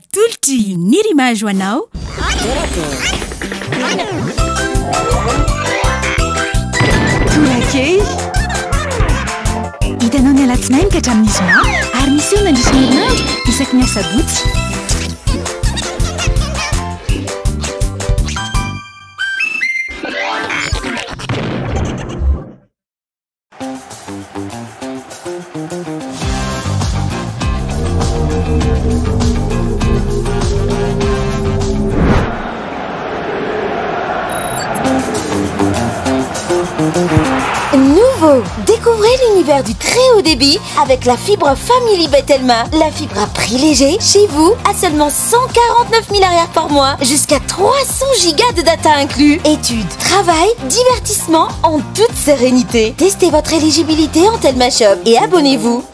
Atolotry Nirimage ho anao. Torakely. Hitanao ny alatsinainy ka hatramin'ny zoma ary miseho mandritra ny herinandro isaky ny asabotsy. Nouveau Découvrez l'univers du très haut débit avec la fibre Family Betelma. La fibre à prix léger chez vous à seulement 149 000 arrières par mois. Jusqu'à 300 gigas de data inclus. Études, travail, divertissement en toute sérénité. Testez votre éligibilité en Telma Shop et abonnez-vous.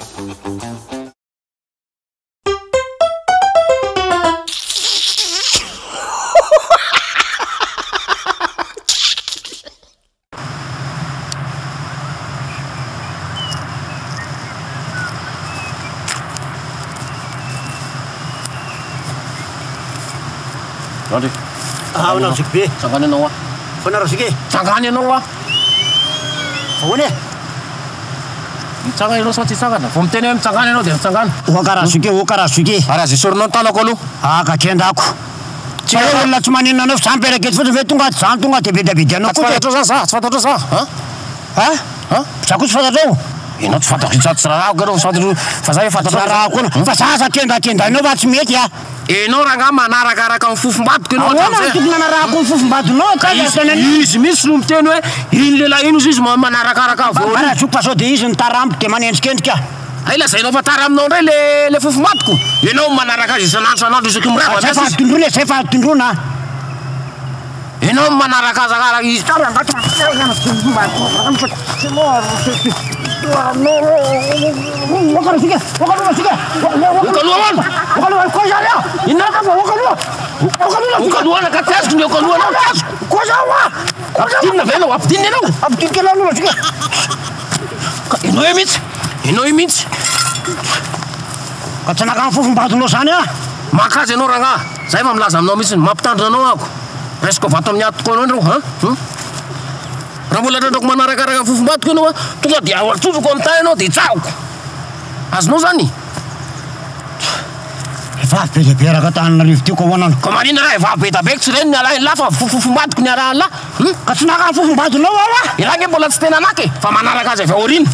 Zandry. Ahoana ry zoky be? Tsangano ianao ah. Ahoana ry zoky e? Tsangano ianao ah. Ahoana e? Mitsangana ianao sa tsy hitsangana? Vao miteny hoe mitsangana ianao dia mitsangana. Oka razoky e, oka razoky e. Ary aza esorinao ny tanako aloha. Ah ka kendako. Tsy hoe olona tsy maninona anao fa za mipetraka eto fotsiny ve tonga zany tonga de bedabedy anao Tsy koa. fantatrao za za, tsy fantatrao za an? Ha? An? Za koa tsy fantatrao. Ianao tsy fantatro sady tsy raharahako ianao tsy fantatro fa za efa Tsy fantatrao. raharahako koa fa za aza kendakendainao fa tsy mety a. Ianao rangahy manarakaraka ny fofombadiko ianao Ahoana no hatramin'izay. tokony hanarahako ny fofombadinao Ka ka izy, tena izy mihitsy no miteny hoe iny lehilahy iny ozy izy manarakaraka avy Mba aoriana. razoky fa sao de izy nitarambo de manendrikendrika. Hay lazainao fa tara aminao indray le le fofombadiko. Ianao manaraka azy isan'andro isan'andro isaky ny mirava Zay miasa fa izy. tondroina e, zay fa tondroina a. Ianao manaraka azy araka izy. Okaloha Inona Okaloha ka tsy azoko ny okaloha anao tsy azoko. Ampidinina ve ianao? Ampidinina ianao? Ka ianao io mihitsy. Ianao io mihitsy. Ka tsy naka ny fofombadinao zany aho. Maka azy ianao rangahy. Zay efa milaza aminao mihitsy. Mampitandrina anao ako. Raisiko vato amin'ny hatoko anao ianao. Han? Hum? Raha mbola trandrako manarakaraka ny fofombadiko ianao an, tonga dia atsofoko amin'ny tany ianao dia tsahoko. Azonao zany? Efa avy be dia be araka Antananarivo teo ka ahoana no. Ka maninona raha efa be da be tsy ireny ny arahin'lah fa fofombadiko ny arahin'lah. Hum? Ka tsy naka ny fofombadinao aho ah! Ialahy nge mbola tsy tena naka e, fa manaraka azy avy aoriana.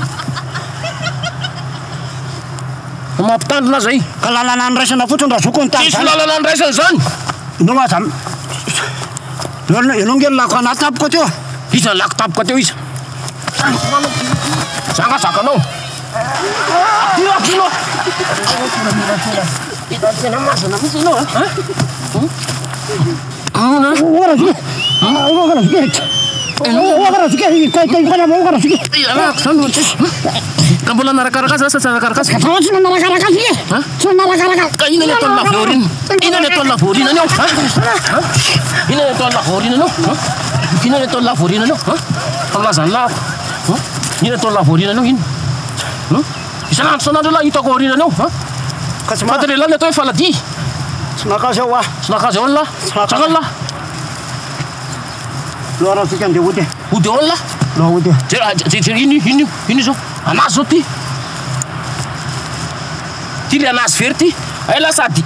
Fa mampitandrina aza i. Ka lalana niraisana fotsiny razoky ny tany Tsisy zany. lalana niraisana zany. Ianao aza Ianao ianao nge nilako anahy tampoka teo. Iza nilako tampoka teo iza? Za nga zakanao. Ampino ampino. Tena mazana mihitsy ianao a. Ka mbola narakaraka azy sa tsy narakaraka azy? Tsy nanarakaraka azy e! Tsy nanarakaraka azy. Ka inona ny ataon'ny lavaorina? Inona ny ataon'ny lavaorina anao? Inona ny ataon'ny lavaorina anao? Inona ny ataon'ny lavaorina anao? Fa milaza ny lavo. Inona ny ataon'ny lavaorina anao? Inona? Isan'andro isan'andro ialahy hitako aoriana anao. Ka tsy Fantatra ialahy ny atao hoe faladia. Tsy naka azy aho ah. Tsy naka azy ahoana lahy? Tsy naka azy. Tsangano lahy. Loha razoky andeha hody e. Hody ahoana lahy? Loha hody e. Jereo, jereo, ino io, ino io, ino io zao? Anazy zao ty. Ty le anazy very ty. Hay lahy sady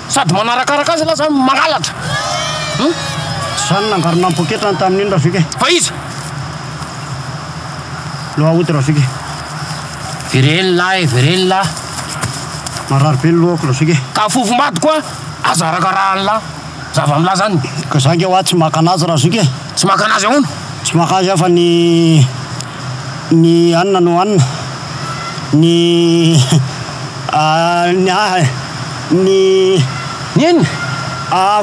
sady manarakaraka azy lahy zany mangalatra. Hum? Tsy zany nangarona ny poketrany tamin'iny razoky e. Fa iza? Loha hody razoky e. Vereno lahy e, vereno lahy. Marary be ny lohako razoky e. Ka fofombady koa aza arakarahan'lah. Zava-milaza any. Ka za nge hoa tsy maka anazy razoky e. Tsy maka anazy ahoana? Tsy maka azy aho fa ny ny anona no anona. Ny ny ahy ny. Ny inona?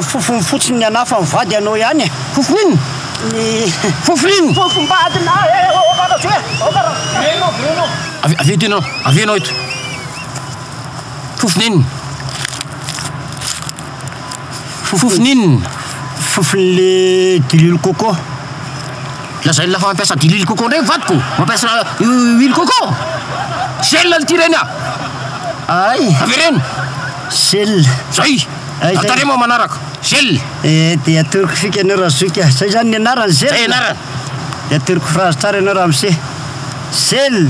Fofony fotsiny ny anah fa mivady anao ihany e. Fofony inona? Ny. Fofony inona? Fofombadina e, oka razoky e, oka razoky. Vereno, vereno. Avy avy eto ianao, avy ianao eto. Fofony inona? Fofony inona? Fofon'le diloilo coco. Lazain'la fa mampiasa diloilo coco ndray ny vadiko? Mampiasa huile coco? Gel ity ireny ah! Ay! Avereno! Zel. Zay! Ay, zay. Ataremo manaraka. Zel. Eh, dia atoroko fika ianao Razoky a. Zay zany ny anarany, Zel. Zay anarany. Dia atoroko phrase tsara ianao ramose. Zel,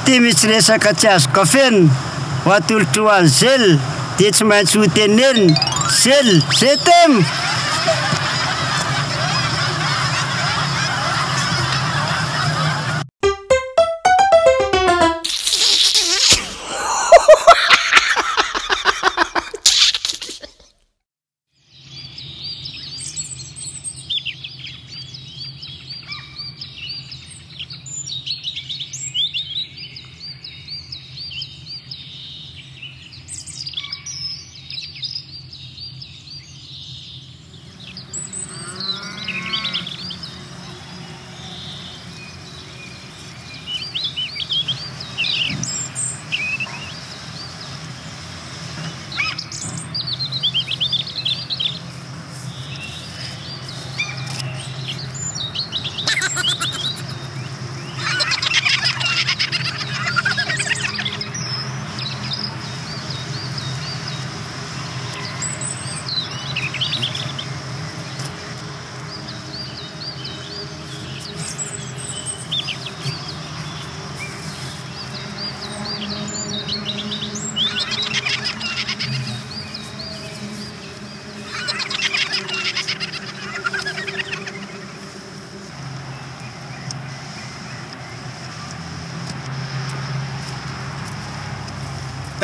ty misy resaka tsy azoko afenina, ho atolotro ho an'i Zel, dia tsy maintsy ho tenenina. Zel, je t'aime!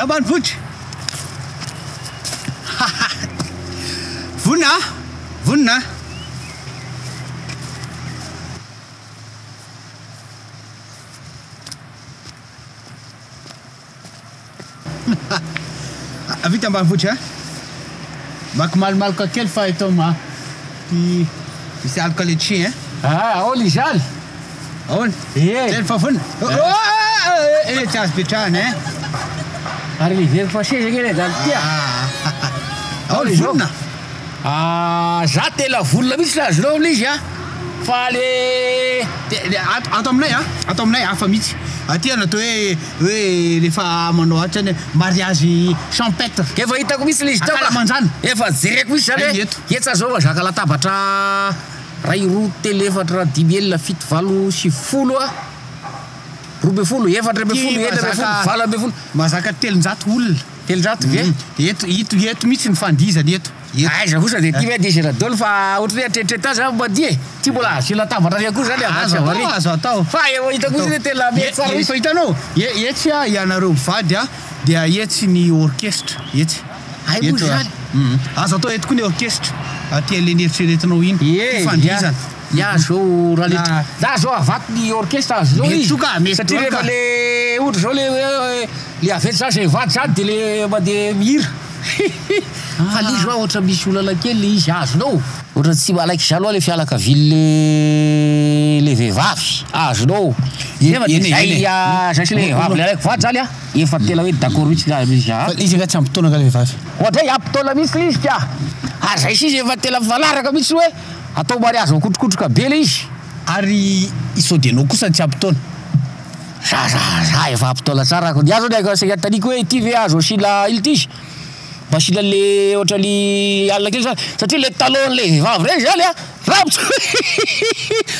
Ambanivohitra. Vonona a! Vonona a! Vita ambanivohitra a! Maka malomaloka kely fa eto ma ty misy aloka le chien. Ah, ahoana izany? Ahoana? Ie. Zay fa vonona? Oh, oh, oh, eh, tsy azo petrahana eh. Ary miveriko fa seza nge ilay dalo ty a. Ahoana izao? vonona? Ah, za tena vonona mihitsy raha azonao amin'ilay izy a. Fa le De- de ato ato aminay a, ato aminay hafa mihitsy. Aty ana atao hoe hoe rehefa manao ato zany mariage champêtre. Efa hitako mihitsy ilay izy tao ka. Ankalamanjana. Efa jereko mihitsy zany Ay, hoe eto. etsa zao mazaka latabatra ray roa telo efatra dimy enina fito valo sivifolo a. 12, 14, 16, 18. Mazaka 300 olona. 300 ve? De eto ito eto mihitsy ny fandihizana eto. Eto. Aiza kosa de ty ve dizena daholo fa ohatry ny hoe atrehitrehitra azy zany mandihy e. Ty mbola azo latabatra ihany koa zany Azo atao, azo atao. Fa eo hitako mihitsy hoe tena mety tsara Efa mihitsy. hitanao, e- etsy a ianareo mivady a dia etsy ny orchestre etsy. Ay, moa Eto a. zany. Mhm. Azo atao eto koa ny orchestre. Aty le nieritreretinao iny. Ie, Fandihizana. Ya zao raha le Ah. za zao avaty ny orchestre azo zao Mety izy. soa ka, mety Satria soa rehefa ka. le ohatra zao le hoe le avety zany zay vady zany de le mandeha mihira. Fa le izy hoa ohatra misy olana kely le izy azonao. Ohatra tsy malaiky zany hoa le fianakavian'ny le le vehivavy azonao. Nefa de eny e, zay eny e. ah, zay sy le vehivavy le alaiko vady zany a efa tena hoe d'accord mihitsy le izy a. Fa izy angaha tsy ampy taona angaha le vehivavy? Ohatra hoe ampy taona mihitsy le izy ka. Ary zay sy izy efa tena mifanaraka mihitsy hoe atao mariage mikotrokotroka be le izy. Ary sao dia ianao kosa no tsy ampy taona? Za za za efa ampy taona tsara ko. Ny ahy zao ny aiko saika anontaniako hoe ity ve azo asiana ino ty izy? Mba asiana le ohatran'ny alina kely zany satria le talon le vehivavy reny zany a raha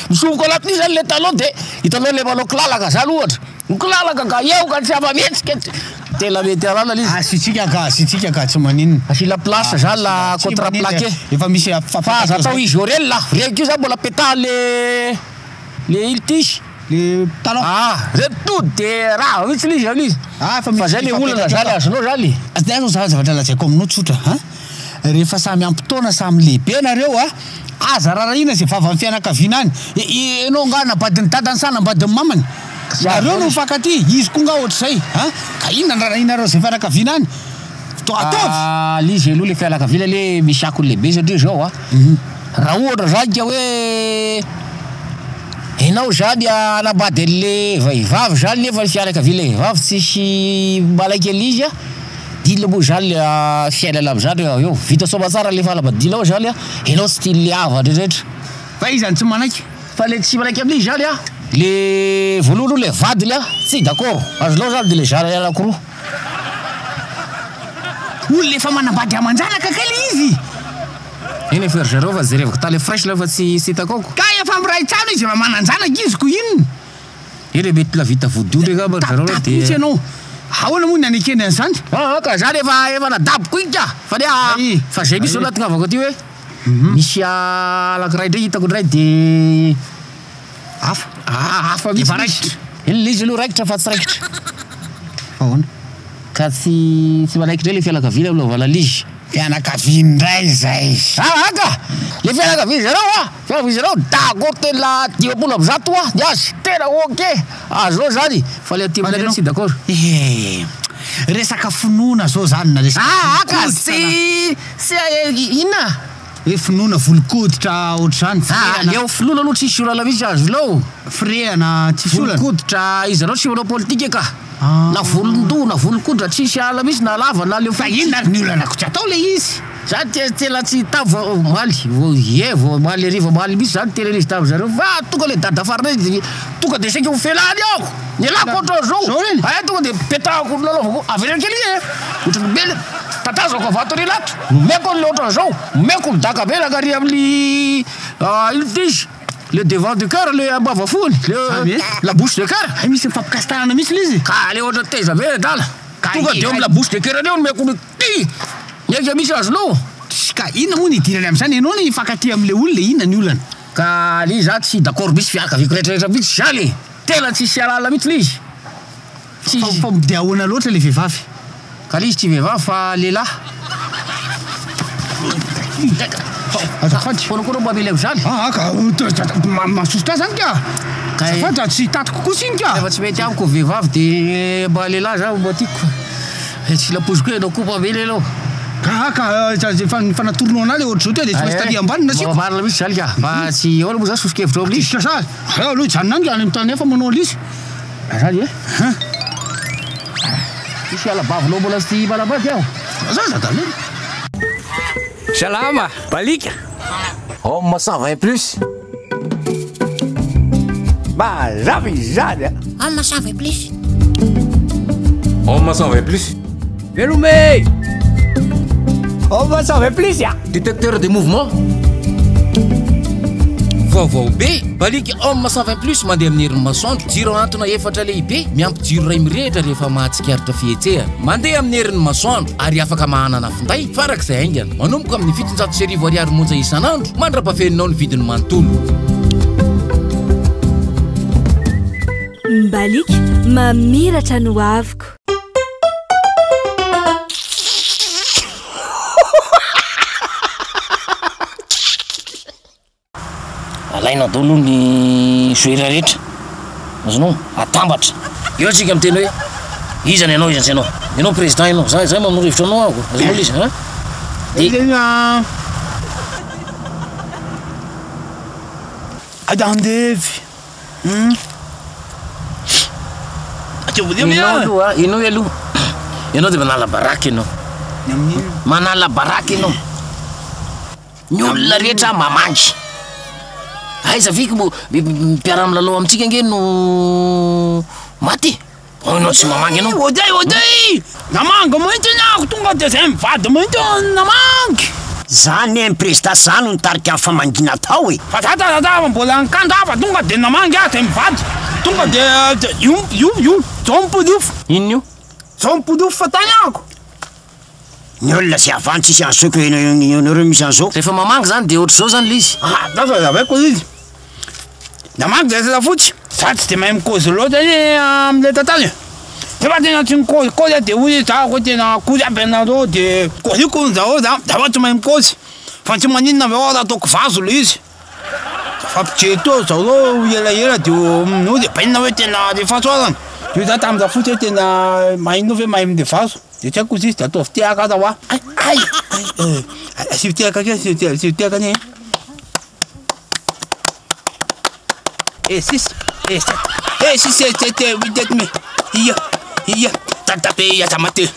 mitsofoka anatin'io zany le talon de hitanao le manao kilalaka zany ohatra. Mikilalaka ka eo ka tsy afa-mihetsika. Tena mety arahana le izy. Asiantsika ka, asiantsika ka, tsy maninona. Asiana place zany la Tsy contre maninona. plaqué. Efa misy Fa aza atao isolé la. Reny koa zany mbola petahan le le ino ty izy. Le talon. Ah, reny to de raha mihitsy le izy amin'izy. Ah, efa misy Fa zay le olana fapetraka zany ka. azonao zany. Zay zao zany zavatra lazaiko aminao tsotra, ha? Rehefa samy ampy taona, samy lehibe nareo a, aza rarahina izay vavan'ny fianakaviana any. Ianao angaha nambadin'ny dadany sa nambadin'ny mamany? Nareo no mifankatia, izy koa angaha ohatr'izay, ha? Ka inona no rarahinareo izay fianakaviana any? To ataovy! Ah, le izy aloha le fianakaviana le misy akony lehibe satria zao a, raha ohatra zany ka hoe ianao zany hanambady an'le vehivavy zany nefa ny fianakavian'le vehivavy tsisy malaiky an'le izy a, de inona moa zany le fiainana am'zany rehefa avy eo? Vita soamantsara le fanambadiana ao zany a, ianao tsy tian'le havana rehetrarehetra. Fa iza no tsy manaiky? Fa le tsy manaiky amin'izy zany a, le voalohany aloha le vadiny a, tsy d'accord, azonao zany de le zanany anakiroa. Olona efa manambady aman-janaka kay le izy. Eny efa ry zareo fa jerevako tale fraîche la fa tsy tsy hitako ako. Ka efa miray trano izy efa manan-janaka izy ko inona? Eny e mety lavita vodiondry angamba ry zareo Tapitapy mihitsy dia. ianao. Ahoana moa ny hanekeny an'izany? Aa ka zany efa efa nadaboko iny ka! Fa dia Ay. fa zay mihitsy zao nahatongavako aty hoe misy anankiray indray hitako indray de Hafa. Ah, hafa mihitsy. Efa raikitra. Iny le izy aloha raikitra fa tsy raikitra. Fa ahoana? Ka tsy tsy manaiky indray le fianakaviana amin'ny anaovana an'izy. Fianakaviany indray izay. Ah ka! Le fianakaviany zareo a! Fianakaviany zareo d'accord tena 150 a ny azy, tena ok! Azonao zany, fa le aty aminay ndray tsy d'accord. Eh! Resaka finoana zao zany na resaka Ah ka! volon-koditra na. Tsy tsy inona? Hoe finoana volon-koditra ohatr'izany, Ah, firehana. eo finoana aloha tsisy olana mihitsy azonao. Firehana tsisy olana. Volon-koditra izy zareo tsy manao politika ka. Ah. Na volon-doha na volon-koditra tsisy ala mihitsy na lava na leo Fa fotsy. inona ary ny olana ko tsy atao le izy? Za te tena tsy tavy vao omaly vao ie vao omaly hariva omaly mihitsy za niteny an'izy tamin zareo fa tonga le dada farany izy de tonga de saika ho felany aho nialako ohatran'izao Zao reny? Ay tonga de petahako lalaovako avereno kely izy e ohatran'ny be le tatazako avy ato aoriana ato omeko an'le ohatran'izao omeko ny daka be nankary amin'ny ino ty izy le devant du cœur le ambavafony le Zany e? la bouche de cœur Hay misy mifampikasi-tanana mihitsy le izy. ka le ohatran'ny teza be adala Ka tonga de eo amin'ny la bouche de cœur eo nomeko ny ty ny aika misy azonao. Tss, ka inona moa ny idirany amin'izany? Ianao anie hifankatia amin'ilay olona e, inona ny olana? Ka le izy za tsy d'accord mihitsy fianakaviako rehetra rehetra mihitsy zany e! Tena tsisy alala mihitsy le izy. Tsy Fa, fa dia ahoana loatra le vehivavy? Ka le izy tsy vehivavy fa lehilahy. Azafady. Foana koa reo mba mila am'zany. Ah, ka mahasosotra ahy zany ka! Ka Azafady fa tsy tatiko kosa iny ka! Rehefa tsy mety amiko vehivavy de mba lehilahy za mba tiako. Tsy lampoiziko hoe enao koa mpamely enao. Ka ka efa efa natoronao anah le ohatr'izao teo de tsy maintsy tary ambany nasiako. Marina mihitsy zany ka. Fa tsy ahoana moa zany soso-kevitra ao amin'izy. Tsisy sa aleo aloha hijanona any ka any amin'ny tany hafa manao an'izy. Zany e? Tsisy ala-bavinao mbola tsy manambady aho. Zaza daholo. Salama, Balika. Homme 120 plus. Mazava izany a. Homme 120 plus. Homme 120 plus. Veloma e. Homme 120 plus a. Détecteur de mouvement. Vaovao be! Baliaka Homme 120 plus mandeha amin'ny herin'ny masoandro. Jiro ahantona efatra lehibe miampy jiro iray mirehitra rehefa mahatsikaritra fihetsehana. Mandeha amin'ny herin'ny masoandro ary afaka mahanana finday farak'izay haingana. Manomboka amin'ny 1700 ariary monja isan'andro mandra-pafeninao ny vidiny manontolo. Mbaliaka, mamiratra ny hoaviko. Alaina daholo ny joueur rehetra, azonao? Atambatra. Eo tsika miteny hoe iza ny anao, iza ny tsy anao. Ianao président ianao, za za manoro hevitra anao aho, azonao le izy an? Dia Adandevy. Hum. Ianao aloha, ianao aloha, ianao dia manala baraka ianao. Manala baraka ianao. Ny olona rehetra mamangy. Aiza ve ko mpiara-milalao amintsika ange no maty e? Ao ianao tsy mamangy ianao. Odey odey! Namangy mihitsy ny ako tonga dia zay mivady mihitsy no namangy. Zany e, ny prezida za no nitarika ny famangiana tao e. Fa za za za mbola nikandra fa tonga dia namangy aho zay mivady. Tonga dia io io io zao mipodofo. Inona io? Zao mipodofo fa tany ako. Ny olona zay avy any tsisy an'izao ko ianareo misy an'izao. Rehefa mamangy zany dia ohatr'izao zany le izy. Ah, za fa zavaiko izy. Namangy zay fotsy. Za tsy de mahay mikôzy loatra anie am'le tantara e. Nefa tena tsy mikôzikôzy aho de hoy izy za koa tena kozy aby ianareo de kôziko hono zareo za, za fa tsy mahay mikôzy. Fa tsy maninona avy eo raha ataoko vazo le izy. Fampijery teo zareo elaela de hoy de bainina hoe tena alefaso arany. Io za tamin-drafotsy hoe tena mahay ianao ve mahay mile vazo. De tsy haiko ozy izy de ataovy tehaka aza hoa. Ay ay ay asio tehaka kely asio tehaka asio tehaka anie. Et 6, et 7, et 6, et 7, et 8, et 8, ia, ia, tatape asamate,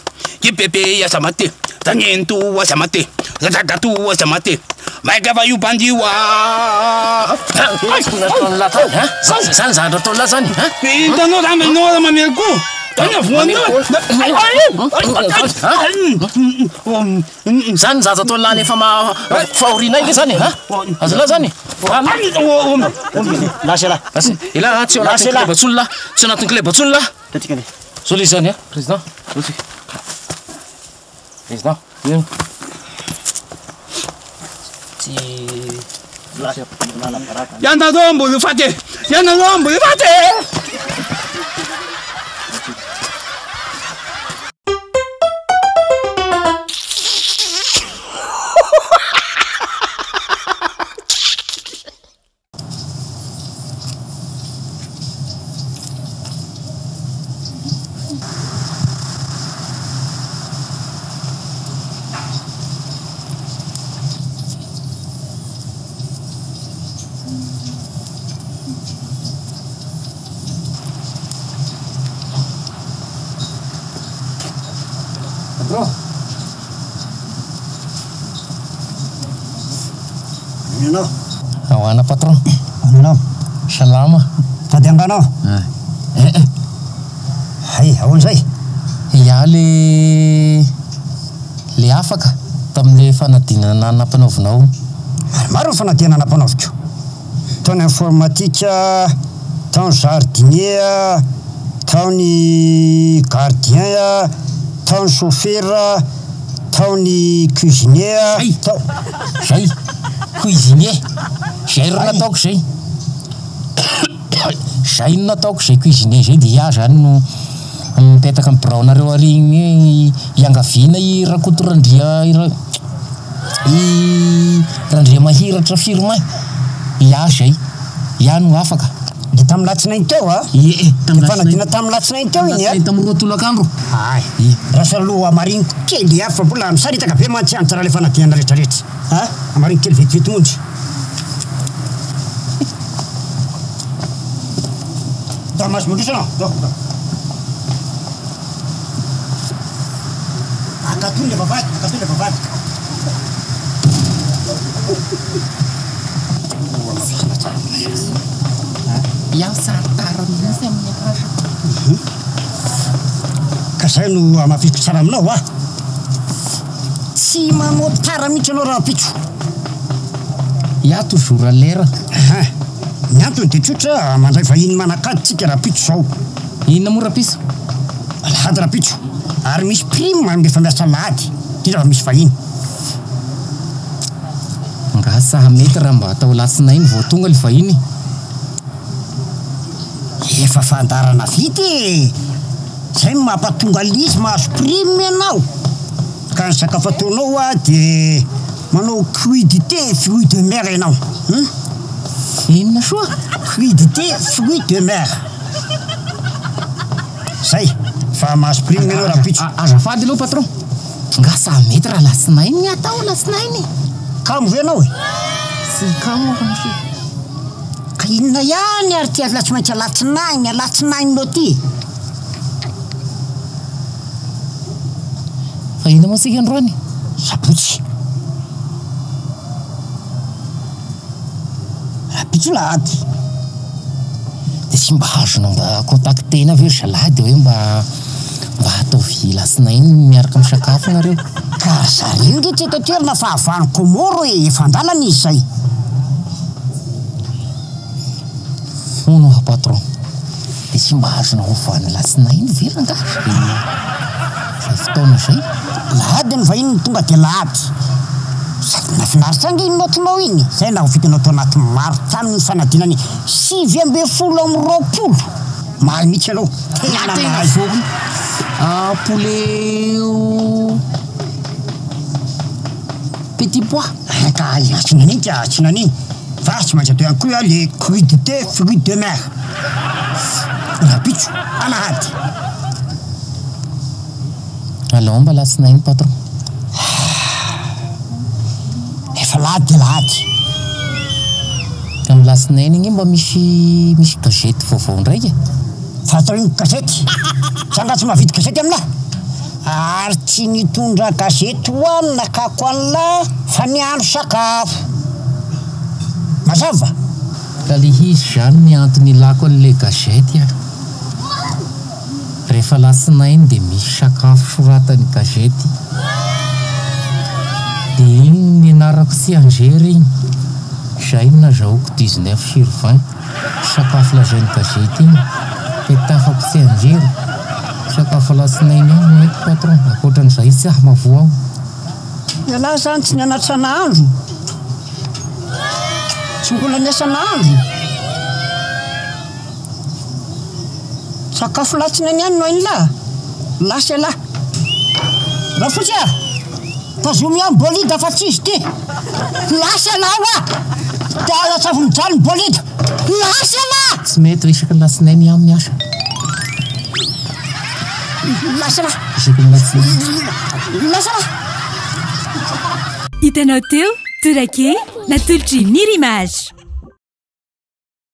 ipepe asamate, tanento asamate, ratatato asamate, maika va io bandiwa. Zany nataon'lah tany, ha? Zany zany zavatra ataon'lah zany, ha? Hitanao zany ianao raha mamely koa. Zany zaza ataon'ny lahy efa ma fahoriana inge zany ha? Azalahy zany? Lasa elah. Lasa. Elah tsy ao anatin'ny club intsony lah. Tsy ao anatin'ny club intsony lah. Zao le izy zany a, président. Zao tsika. Président. Ino? Tsy Ianareo mbola faty e! Ianareo mbola faty e! Patron. Ianao. Ahoana patron? Ahoana anao? Salama. Tady anganao? Eh eh. Hay, ahoana izay? Ia le le afaka tamin'le fanadinana nampanaovinao. Maromaro ny fanadinana nampanaoviko. Tao ny informatique, tao ny jardinier, tao ny gardien, tao ny chauffeur, tao ny cuisinier, Zay! tao. Zay! Cuisinier! Zay ro nataoko zay! Zay no nataoko zay cuisinier zay dia iah zany no mipetaka amin'ny biraonareo ary igny iangaviana i Rakotorandria i Randriamahiratra Firmin, iah zay, iah no afaka. Dia tamin'ny latsinainy teo a? Ie e, tamin'ny Dia fanadina latsinainy. tamin'ny latsinainy teo iny a? Latsinainy tamin'ny roa tolakandro. Hay, Ie. rasa aloha hamariniko kely a, fa mbola misaritaka be mantsy any tsara ilay fanadinana rehetrarehetra a, hamariniko kely vetivety monja. Ndao mahazo mandroso ianao, ndao, ndao. Akatony ilay vavahady, akatony ilay vavahady. Iaho saritara mihitsy amin'ny asako. Ka zay no hamafisiko tsara aminao a! Tsy manao tara mihitsy ianao rahampitso. Iaho toujours à l'heure. Aha. Ny antony dia tsotra, mandray vahiny manan-kady tsika rahampitso izao. Inona moa rahampitso? Alahady rahampitso. Ary misy prime rehefa miasa alahady, indrindra fa misy vahiny. Nga saha mety raha mba atao alatsinainy vao tonga le vahiny? Efa fandaharana vita e! Zay no mampatonga an'izy mahazo prime ianao. Ka ny sakafo ataonao hoa dia manao crudité fruits de mer ianao. Hum? Inona soa? Crudité fruits de mer. Zay, fa mahazo prime ianao rahampitso. Azafady aloha patron. Nga sa mety raha alatsinainy ny atao alatsinainy? Kamo ve ianao e? Tsy kamo aho ramose. Ka inona ihany ary ity ala tsy maintsy alatsinainy alatsinainy ity e? Fa inona moa tsika androany? Sabotsy. Rahampitso lahady. Dia tsy mba azonao mba contacter-na ve ry zalahy dia hoe mba mba ataovy alatsinainy miaraka misakafo nareo? Ka ry zareo nge tsy eto an-toerana fa avy any Comores e, efa an-dalana izy izay. Hono hoa patron, dia tsy mba azonao ovana alatsinainy ve rangahy izay fotoana izay? Lahady ny vahiny no tonga dia lahady. Sady nahafinaritra ange iny note-nao iny, izay nahavitanao tao anaty maro tamin'ny fanadinana 29. Mahay mihitsy ianao, tena mahay. Tena poulet au petit pois. Ka tsy naniny ka, tsy naniny. Fa tsy maintsy atao ihany koa le crudité fruits de mer. Rahampitso, alahady. Alao mba alatsinainy patron. Efa alahady dia alahady. Amin'ny alatsinainy anie mba misy misy gazety vaovao indray e. Fa atao ino gazety? Za nga tsy mahavidy gazety aminah? Ary tsy nitondra gazety ho ahy ny nakako an'lah fa niandry sakafo. Mazava? Ka le izy zany ny antony ilako an'le gazety a. Rehefa alatsinainy dia misy sakafo soratan'ny gazety. Dia iny no nianarako tsianjery iny. Izay no nazahoako 19 sur 20. Sakafo lazain'ny gazety iny. Petafako tsianjery. Sakafo alatsinainy ihany no haiko patron. Ankoatran'izay tsy ahy-mavoa aho. Ialahy zany tsy nianatra nahandro? Tsy mbola niasa nahandro? Sakafo latsinainy ihany no hain'lah? Lasa ialahy. Rafotsy a! Tazomy ihany bolida fa tsy izy ity. Lasa ialahy hoa! Dia aza avy mijaly ny bolida. Lasa ialahy! Tsy mety ho isaky ny latsinainy ihany miasa. Lasa ialahy! Isaky ny latsinainy. Lasa ialahy! Hitanao teo, Torake, natolotr'i Nirimage.